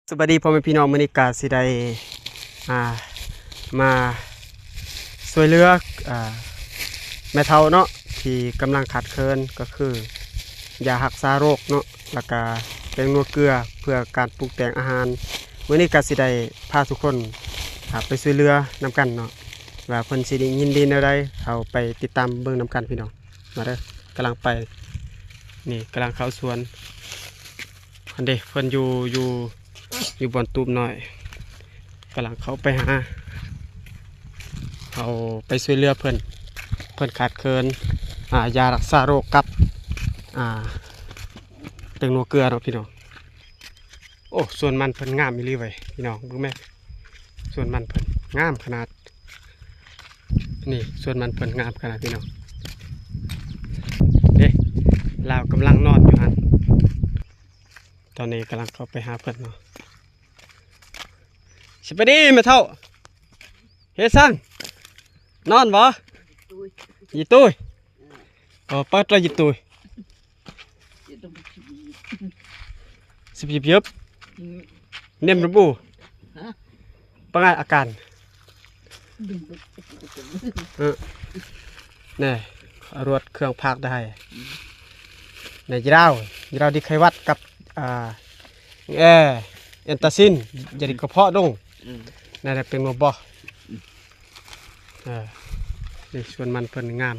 ສະບາຍດີພໍ່ແມ່ພີ່ນ້ອງ ມື້ນີ້ກະຊິໄດ້ ອ່າ ມາຊ່ວຍເຫຼືອ ອ່າ ແມ່ເຖົ້າເນາະ ທີ່ກຳລັງຂາດເຂີນ ກໍຄືຢາຮັກສາໂລກເນາະ ແລ້ວກະແປ້ງນົວເກືອເພື່ອການປຸງແຕ່ງອາຫານ. ມື້ນີ້ກະຊິໄດ້ພາທຸກຄົນ ອ່າ ໄປຊ່ວຍເຫຼືອນຳກັນເນາະ ວ່າເພິ່ນຊິໄດ້ຍິນດີແນວໃດ ເຮົາໄປຕິດຕາມເບິ່ງນຳກັນພີ່ນ້ອງ. ມາເດີ ກຳລັງໄປ ນີ້ກຳລັງເຂົ້າສວນ ອັນເດ ເພິ່ນຢູ່ ຢູ່ ຢູ່ບ່ອນຕູບນ້ອຍ ກຳລັງເຂົ້າໄປຫາ ເຮົາໄປຊ່ວຍເຫຼືອເພິ່ນ ເພິ່ນຂາດເຂີນ ອ່າ ຢາຮັກສາໂລກກັບ ອ່າ ແປ້ງນົວເກືອເນາະພີ່ນ້ອງ. ໂອ້ ສວນມັນເພິ່ນງາມອີ່ຫຼີເວີຍພີ່ນ້ອງ ເບິ່ງແມ້ ສວນມັນເພິ່ນງາມຂະໜາດ. ນີ້ສວນມັນເພິ່ນງາມຂະໜາດພີ່ນ້ອງ ເດ້ ລາວກຳລັງນອນຢູ່ຫັ້ນ ຕອນນີ້ກຳລັງເຂົ້າໄປຫາເພິ່ນເນາະ. ສະບາຍດີແມ່ເຖົ້າ ເຮັດສັງ ນອນບໍ່? ຢີຕຸຍ ອໍ ເປີດລະ ຢີຕຸຍ. ສິບຢິບໆ ອືມ ເນັມລະບູ ຮະ ປະໄງອາການ ເອີ ແນ່ ອາ ລວດເຄື່ອງພາກໄດ້ ອືມ ແນ່ ຢາລາວ ຢາລາວດີໄຄວັດກັບ ອ່າ ແອ ແອນຕາຊິນ ຢາດີກະເພາະດົງ ອືມ ແນ່ ແນ່ ເປັນບໍ່ ອືມ ເອີ ນີ້ສວນມັນເພິ່ນງາມ.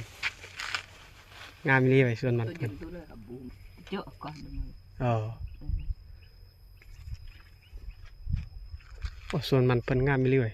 ງາມອີ່ຫຼີໄວຍ ສວນມັນເພິ່ນ ເຈາະກ່ອນ ເອີ ເອີ ໂອ້ ສວນມັນເພິ່ນງາມອີ່ຫຼີໄວຍ